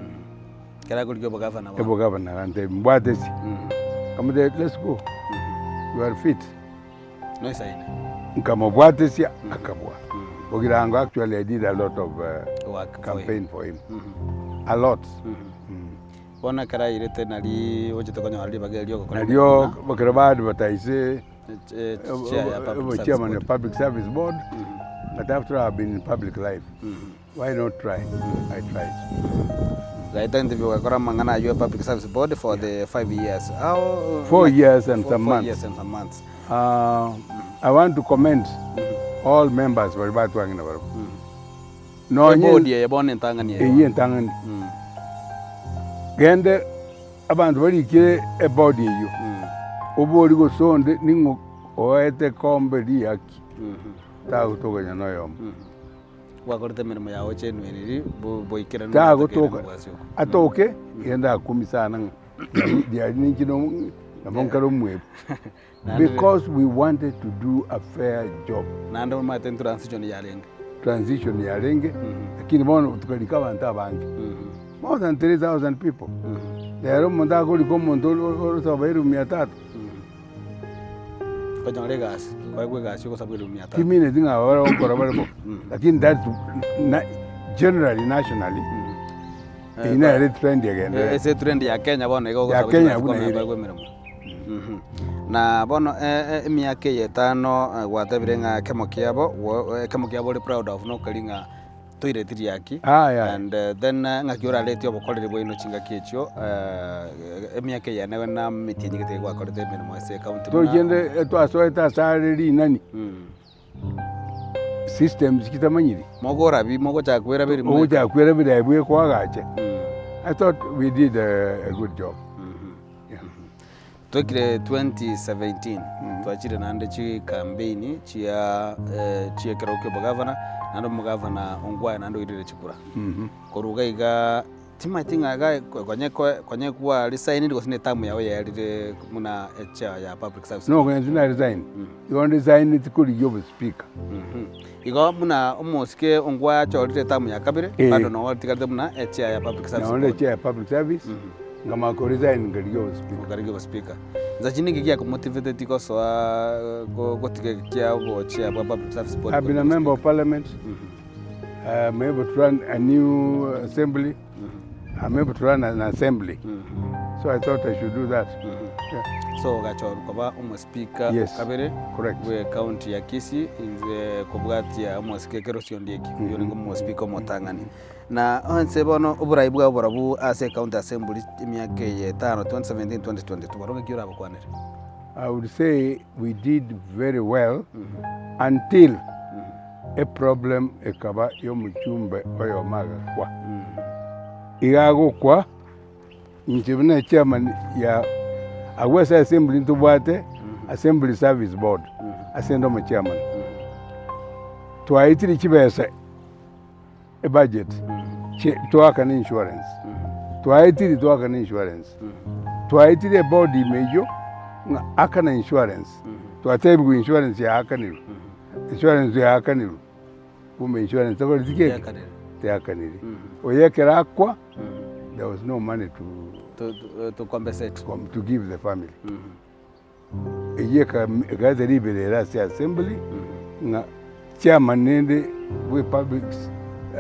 Ekero akorigia obogavana bono. ebogavana agantebia mbwate esi, nkamotebia let's go, you are fit. Noisaine. Nkamobwatesia akabua. Bogirango actually I did a lot of uh, Work for him. campaign for him. A lot. Bono ekero airete nari ochete konyora ribaga erio ogokora Nario ekero ba advertise chair ya public service chairman ya board. public service board but after I have been in public life why not try I tried Gaeta interview ogakora amang'ana aywo ya public service board for the 5 years. How, Four years and some four months. years and some months. Uh, I want to commend all members baria batwang'ina barabwo nonye Eboard eye bono entang'ani eye. eyio entang'ani gende Abanto barikire ebodi eyio, obori gose onde ning'o oete ekombe ri'haki, tagotoka onye noyomo. Gwakorete emeremo yao chenweniri boikeranu Tagotoka, atoke, genda akumi sana ng'a riari ninche no. Nabo nkare omwebu. Naende- Because we wanted to do a fair job. Naende omanyete transition yarenge. Transition yarenge, lakini bono tokarika abanto abange. More than 3000 people. Rero omonto akorika omonto ore- ore- orosaba elfu mia tatu. Okonyora egasi, koegwa egasi ogosabwa elfu mia tatu. Timineti ng'a aba bagokora bare bo, lakini that's na generally nationally, eyio nere trend egendererete. Ase etrend ya Kenya bono iga Ya ogosaba Kenya chigasi buna komenya ere. koegwa emeremo. Na bono emiaka eye etano gwatebire ng'a ekemo kiabo, ekemo kiabo ore proud of nokeri ng'a toireti riaki, Aye, aye. and then ng'aki oraretie obokoreri bwaino chingaki echio emiaka eye ene na emetienyi gete gwakorete emeremo ase ecounty buna. Tochende twasoete ase are rinani, systems chitamanyiri. Mokorabi mogochaka kweraberia mweka. Ogochaka kweraberia aye bwekoagacha. I thought we did a, a good job. Yeah. Twekire 2017 twachire naende chikampeini chia chia ekerogo kia obogavana, naende omogavana Ongwae naende oirire chikura. Korwa iga igaa timanyeti ng'a iga konye konye kwa resigned gose ne term yago yaerire buna echair ya public service. No, konya tina resign. Igo nresigneti korigia obospeaker. Igo buna omosike Ongwae achorire eterm ya kabere, Eh. bado noo otigarete buna echair ya public service Nonye board. echair ya public service, nkamanya koresign nkarigia obospeaker. Okarigia obospeaker. Nsachi ninki giakomotiveteti gosoa go- gotiga eke kia obochair bwa public service board I've been a member of parliament. I'm able to run a new assembly. I'm able to run an assembly. So I thought I should do that. Yeah. So ogachorwa koba omospeaker Yes, okabere correct. bwe county ya Kisii inse kobwatia omosike ekero Siondieki oyio orenge omospeaker omotang'ani. Na onse bono oborai bwabo barabwo ase ecounty assembly emiaka eye etano 2017 2022 barobwo ng'aki orabakwanere? I would say we did very well until eproblem ekaba y'omochumbe oyomo agakwa. Iga agokwa, inche buna echairman ya agwo ase assembly ntobwate assembly service board, ase inde omochairman. Twaetire chibesa ebudget chi toakane insurance, twaetire toakane insurance, twaetire eboard ime eywo ng'a akana insurance, twatebiwa insurance yaakanirwe. Insurance yaakanirwe, kumbe insurance takoreti ki? Teakanire. Teakanire. Oyo ekero akwa, there was no money to, To, to, to compensate. com- to give the family. Eyio eka- ekaeta riberera ase assembly, ng'a chairman nende bwe public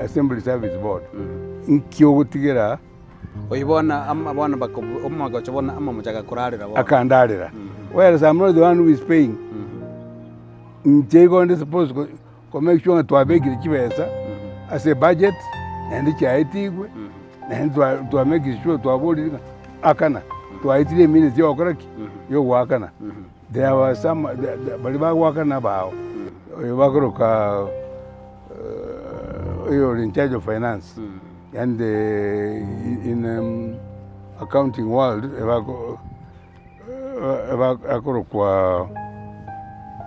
assembly service board, nki ogotigera Oyio bono ama bono bako omogocho bono amamocho agakorarera bono. Akandarera. Whereas I'm not the one who is paying. Inche igo ndi supposed ko ko make sure ng'a twabekire chibesa ase ebudget, naende chiaetigwe, naende twa twa make sure twaborire ng'a akana, twaetire eminutes ya gokora ki? Ya ogoakana. There were some the the baria bagoakana abao, oyo bakoroka oyo ore in charge of finance. Yaani the in in accounting world ebako eba akorokwa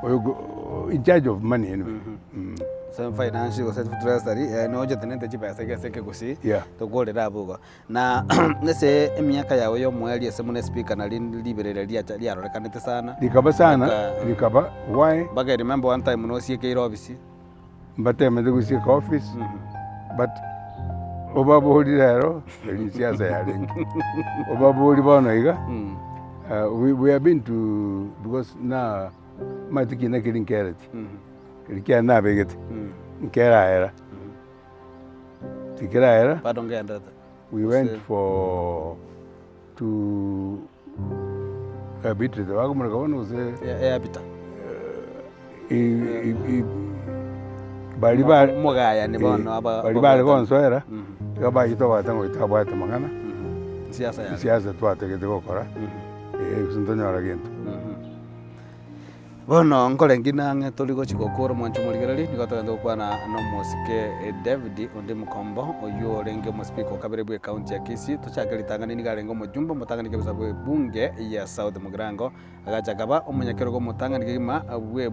oyo go in charge of money anyway. Mm. So finance gose treasury eh, noche tenente chibesa iga ase ekegusii Yeah. tokorera abwo igo. Na ase emiaka yago ya omoerio ase buna espika nari riberera riacha riarorekanete sana. Rikaba sana, Mpaka- rikaba why? Mpaka I remember one time nosiekeire ofisi. Mbatemete gosieka office but obabori rero eri siasa yarenge obabori bono iga we, we have been to because na omanyete kina keria nkereti keria kiane nabegete nkeraera tikeraera Bado ngenderete. we went for to Beatrice bakomoreka bono gose Eabita. Baria ba Omogayani bono aba- baria bare gonsoera, igo bachete kobwata ng'a oyo tabwate mang'ana, Siasa yare. siasa twatagete gokora, eh, gose ntonyora gento. Bono nkore ngina ang'e tori gochia gokora omwancho omorigereria, nigo togenda gokwana nomosike David onde Mukombo, oyio orenge omospeaker o kabere bw'ecounty ya Kisii. Tochake ritang'ani nigo arenge omojumbe omotang'ani kabisa bw'ebunge ya South Mugirango, agacha akaba omonyakerogo omotang'ani kegima bwe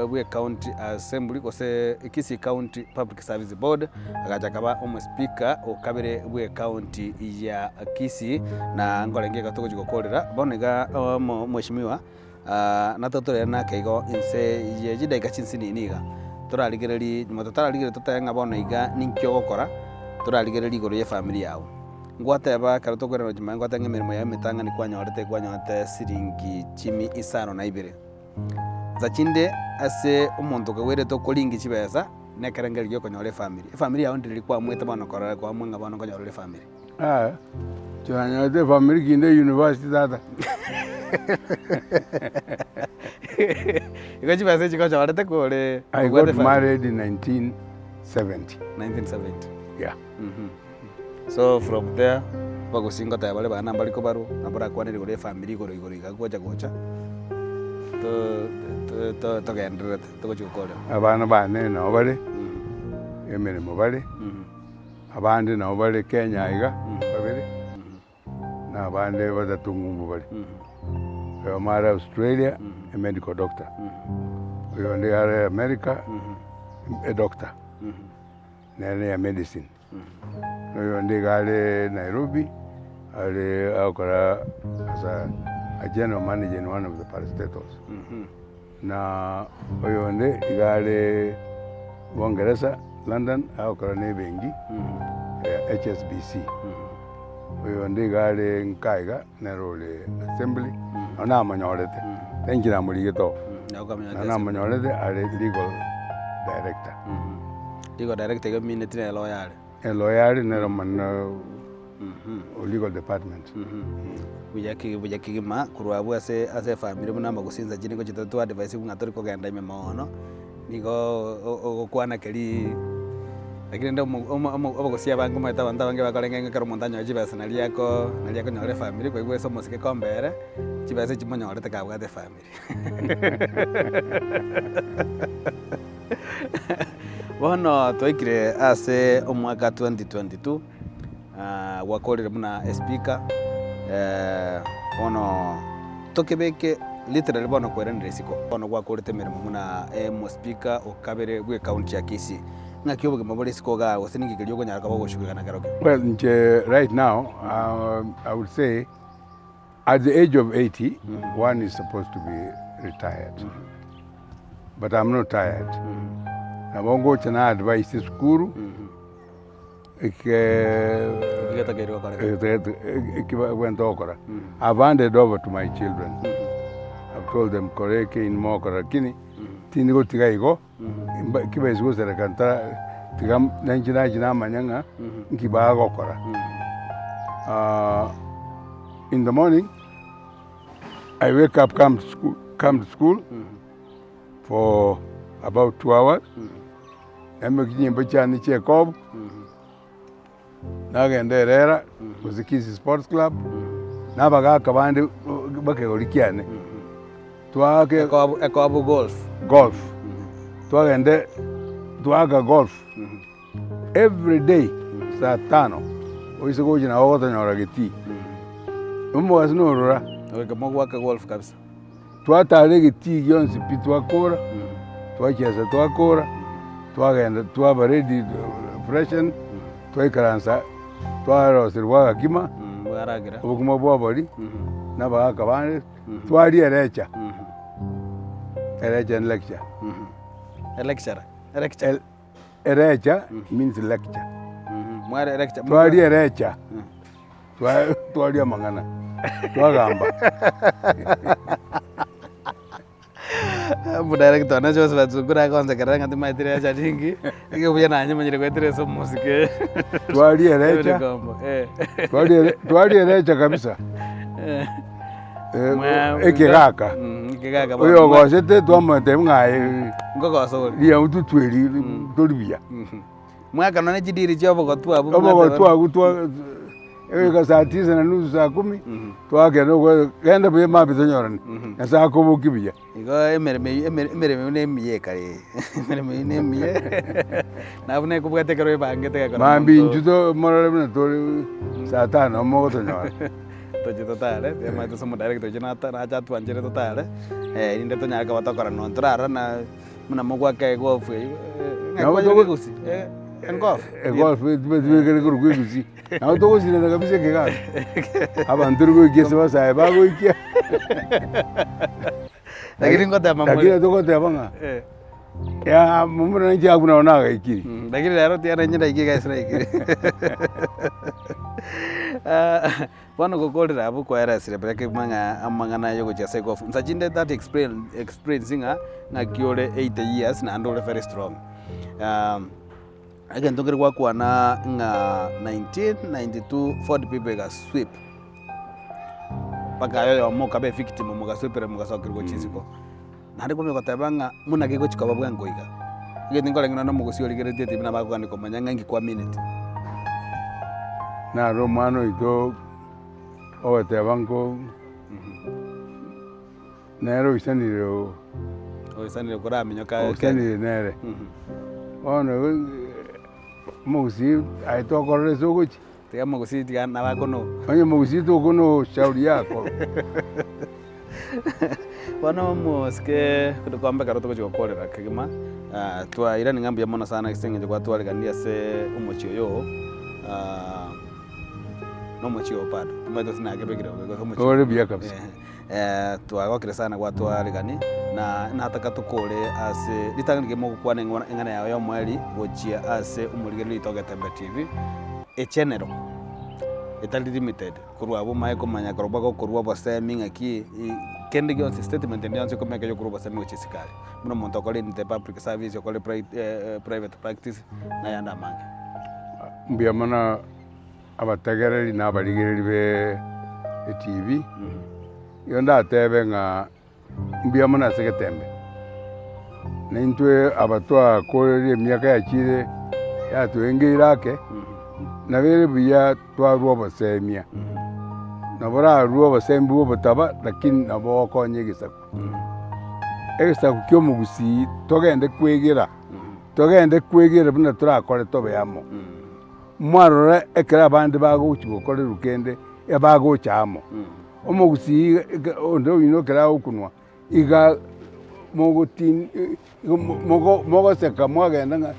bw'ecounty assembly gose Kisii County Public Service Board, agacha akaba omospeaker o kabere bw'ecounty ya Kisii, na nkorenge iga togochia gokorera. Bono iga omo omweshimiwa. Natotore nake igo inse ye chidaika chinsinini iga, torarigererie nyuma totararigereria totebe ng'a bono iga ninki ogokora, torarigererie igoro ya efamiri yago. Ngwateba ekero tokoirana gochia magega ngwateba ng'a emeremo yago emetang'ani kwanyorete kwanyorete siringi chimi isano na ibere. Nsa chinde ase omonto okagwerete okoringia chibesa, na ekerengerio gia okonyora efamiri. Efamiri yago ndiri kwamwete bono korora kwamua ng'a bono nkonyora ore efamiri. Aa, Twanyorete efamiri kinde university tata. Igo chibesa echi gochorete kore I obwate got efamiri? married in 1970. 1970. Yeah. So from there bagosinga goteba bare bana mbari kobarwa nabo orakwanere igoro ya efamiri igoro igoro iga gocha gocha to- to- to- togendererete togochi gokorera. Abana bane nabo bare, emeremo bare. Abande nabo bare Kenya aiga babere, na abande batato ng'umbu bare. Oyomo are Australia, a medical doctor, oyonde are America, a doctor, nere ne ya medicine. Na oyonde iga are Nairobi, are agokora as a a general manager in one of the parastatals. Na oyonde iga are Bongeresa, London, agokora na ebenki ya HSBC. Oyonde iga are nka iga, nere ore assembly, nonye namonyorete, inche namorigete oo, nonye namonyorete are legal director. Legal director iga emineti nere lawyer are. Lawyer are nere omonene o legal department. Buya ki buya kegima korwa abwo ase ase efamiri buna amagosinsa chinde ngochi to twa advise ng'a tori kogenda ime mono, nigo o- ogokwana keria lakini rende omo omo omo obogosia abange omanyete abanto abange bakorenge ng'a ekero omonto anyore chibesa naria ako naria akonyora efamiri koigwa ase omosike kombe ere, chibesa echi monyorete kabwate efamiri. Bono twaikire ase omwaka 2022, gwakorire buna espeaker, bono tokebeke literally bono kweranire isiko, bono gwakorete emeremo buna omospeaker o kabere bwe ecounty ya Kisii, ng'aki obogima bore isiko igaa gose ninki keria okonyara koba ogoshugeka nakerokio? Well inche right now I would say At the age of 80, one is supposed to be retired. But I'm not tired. Nabo ngocha na advice esukuru eke Egetakeire gokoreka. ekibagwente gokora. I've handed over to my children. I've told them kora eke inwe mogokora lakini tindi gotiga igo mba kibaisi gosereka ntara tiga nainche nachi namanya ng'a nki bagokora. In the morning I wake up come to school come to school for about 2 hours naimokia chinyimbo chiane chia ekobu nagenda erera gose Kisii sports club na abagaka bande bakegori kiane twaake Ekobu ekobu golf. Golf twagende twaaka golf every day saa tano oise gocha nabo ogotonyora getii omogasi norora. Goika mogwake golf kabisa. Twatara egetii gionsi pi twakora, twachesa twakora, twagenda twaba ready freshen, twaikaransa twaroserwa agakima, Bwaragera. obokima bwa obori, na abagaka bande, twaria erecha, erecha ni lecture. Electurer, electure. Erecha means lecture. Mware lecture. Twaria erecha. Twa- Twaria amang'ana, twagamba. Omodirector one Josephat Sungura agonsekerera ng'a timaeti recha ringi, nigo buya nanye manyire goetera ase omosike. Twaria erecha, Ebikombo, eh. twaria ere- twaria erecha kabisa. Eh. Eh, Mwa- ekegaka. Mm, ekegaka bono. Oyo ogosete twamotebia ng'a aye Nkogosa ore. riago totweri tori buya. Mwakana ne chidiri chia obogotu abwo. Obogotu abwo twa. Egoika saa tisa na nusu saa kumi, twagenda okwe genda buya mambia tonyorane, Nyasaye akobokie buya. Igo emeremo eywo emere emeremo eywo nemiya ekare eye, emeremo eywo nemiya na buna ekobwate ekero oebangete gekora Mambia omonto intwe to morore buna tore saa tano omo ogotonyora. Toche totare, tiamaete ase omodirect oyio nata nache atwanchere totare, erinde tonyare koba tokora nonye torarora na buna mogoaka egolf eywo, ng'aki Nabo kwanyora togo- egusi? Engolf? Egolf tibekere korokwa egusi, nabo togosinana kabisa ekegasi, abanto tori goikia ase basae bagoikia. Lakini ngoteba more. Lakini togoteba ng'a ya momura ninche abwo nabo nagaikire. Lakini rero tiga inche ndaike iga ase naikire. Bono gokorera abwo kwaeresire buya kegima ng'a amang'ana aya ogochia ase egofu. Nsa chinde that explain explains ng'a ng'aki ore 80 years naende ore very strong. Egento nkere gwakwana ng'a 1992 Ford people egasweep. Mpaka aye oyomo okaba evictim mogasweperwa mogasokerwa gochia isiko. Naende kwamanya goteba ng'a buna gegochia koba bwango iga, egento nkorenge nonye na omogosi origeretie etibi nabo akogania komanya ng'a inki kwamineti. Naro omwana oito ogoteba nko nere oisanire oo. Oisanire koraminyoka Kenya. Oisanire nere. Bono igo omogusii aye tokorora ase ogochia. Tiga omogusii tiga nabo akonoa. Onye omogusii tokonoa shauri yako. Bono omosike tokombe ekero togochia gokorera kegima, twairani ng'a mbuya mono sana ase eng'encho gwatwaregania ase omochie oyo oo, na omochie oo bado, timanyeti gose nakebekire bobe gose omochie Ore buya kabisa. Twagokire sana gwatwaregani, na nataka tokore ase ritang'ani riria mogokwana eng'ana yao ya omoerio gochia ase omorigereria oito Ogetembe TV, echenero etari limited, korwa abwo omanye komanya korwa bagokorwa obosemi ng'aki kende gionsi statement ende yonsi okomeka ya okorwa obosemi gochia esikari, buna omonto okore in the public service, okore private practice, na ayande amange. Mbuya mono. Abategereri na abarigereri be etibi, igo ndatebe ng'a mbuya mono ase egetembe, na intwe aba twakoreire emiaka yachire yatoengeire ake, nabo ere buya twarwa obosemia, nabo orarwe obosemia bwa obotaba lakini nabo bogokonya egesaku. Egesaku kia omogusii togende kwegera, togende kwegera buna torakore tobe amo. Mwarora ekero abande bagochia gokorerwa kende, ebagocha amo. Omogusii eke onde oino ekero agokunwa, iga mogotin igo mogo mogoseka mwagenda ng'a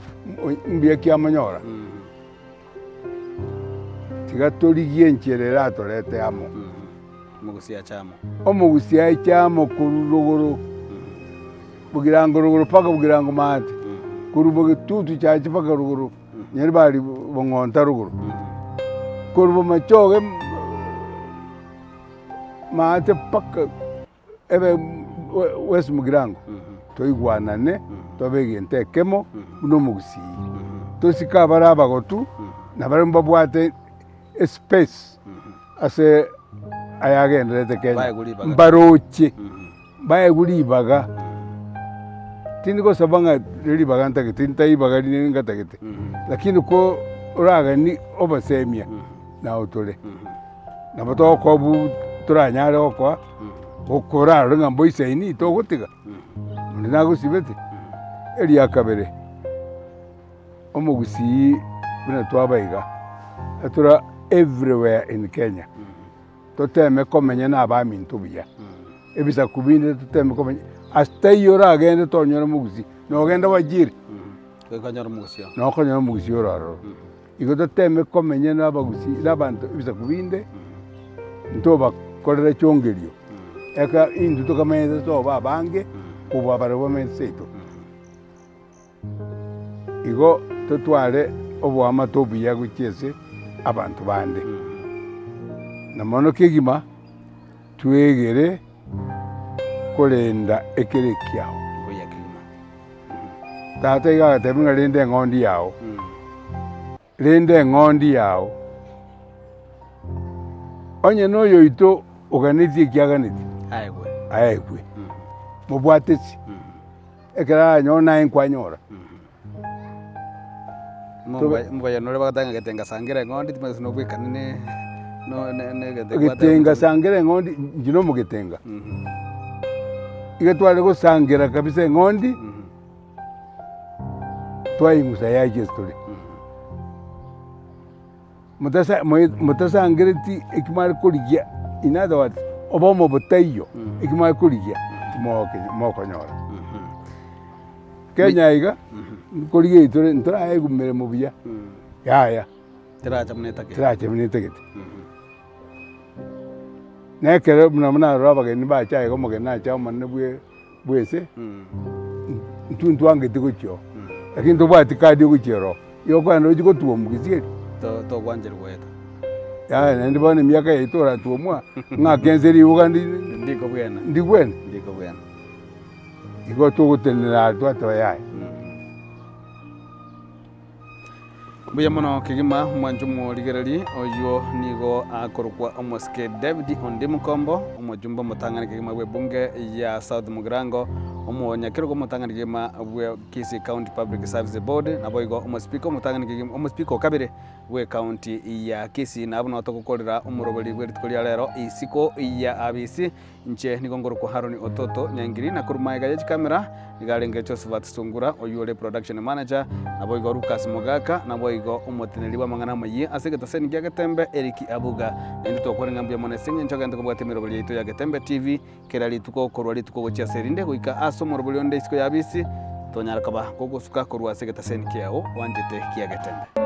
mbuya ki amonyora. Tiga torigie enchera eratorete amo. Omogusii ache amo. Omogusii ache amo korwa rogoro, bogirango rogoro mpaka bogirango maate, korwa bogetutu chache mpaka rogoro. Nyeri bari bong'onta rogoro, korwa bomachoge maate mpaka ebe west mugirango, toigwanane tobe egento ekemo buna omogusii. Tosike abare abagotu, na baria mbabwate espace ase ayagendererete Kenya, Baegwe ribaga. mbaroche. Baegwe ribaga, tindi gosaba ng'a ribaga ntagete, ntae ribaga rinde ngatagete, lakini ko oragani obosemia, nao tore. Nabo togokoa bu toranyare gokoa, gokorarore ng'a mboisaini togotiga, onde nagosibete. Eria kabere, omogusii buna twaba iga, etora everywhere in Kenya. Toteme komenya nabaminto buya, ebisaku binde toteme komenya, ase taiyo oragende tonyore omogusii, nogende Wajir, Goika omogusii oo. nokonyora omogusii ore ororo. Igo toteme komenya na abagusii na abanto ebisaku binde, ntobakorera chongerio, eka intwe tokamenyete tobe abange, kobua barabwo bamenyete seito. Igo totware oboamate obuya gochia ase abanto bande, na mono kegima twegere korenda ekere ekiao. Buya kegima. Tata iga agatebia ng'a renda eng'ondi yao, renda eng'ondi yao, onye na oyoito oganetie eki aganetie, Aegwe. aegwe, mobwatesi. Ekero aranyore naye nkwanyora. Omobayeno oria bagoteba ng'a getenga sangera eng'ondi timanyeti gose nobwekanene. No ne ne egete gwateba Egetenga omochenu. sangera eng'ondi, inche na omogetenga. Iga tware gosangera kabisa eng'ondi, twaing'usa yachia ase tore. Motasa moe motasangereti eki mware korigia, in other words, obomo botaiyo, eki mware korigia timoke mokonyora. Kenya iga, nkorigia tore ntoraegwa meremo buya, yaya. Teracha buna etagete. Teracha buna etagete. Na ekero buna buna narora abageni bacha iga omogeni nacha omonene bwe bw'ense, intwe ntwangete gochia oo, lakini ntobwati kadi ogochia ororo, igo okogenda ochie gotuomwa gesieri. To- Togwancherwa goeta. Yaya naende bono emiaka yaito oratuomwa, ng'ake ense ribuga ndi Ndikobwena. ndigwene. Ndikobwena. Igo togotenena are twateba yaya. Mbuya mono kegima omwancho omorigereri oyio nigo akorokwa omosike David Ondimu Kombo, omojumbe omotang'ani kegima bw'ebunge ya South Mugirango, omonyakerogo omotang'ani kegima bwe Kisii County Public Service Board, naboigo omospeaker omotang'ani kegima omospeaker o kabere bw'ecounty ya Kisii. Nabwo nabo togokorera omoroberi bwe rituko ria rero isiko ya abisi. Inche nigo nkorokwa Haroni Ototo Nyaingiri, na korwa magega ye chikamera nigo arenge Josephat Sungura, oyio ore production manager, naboigo Lucas Mogaka, naboigo omoteneneri bw'amang'ana amayia ase egetaseni kia Getembe Eric Abuga. Naende twakwane ng'a mbuya mono ase eng'encho ogente kobwatia emeroberi yaito ya Getembe TV kera rituko korwa rituko gochia ase erinde goika ase omoroberi onde isiko ya abisi tonyare koba kogosuka korwa ase egetaseni kiao oanchete kia Getembe.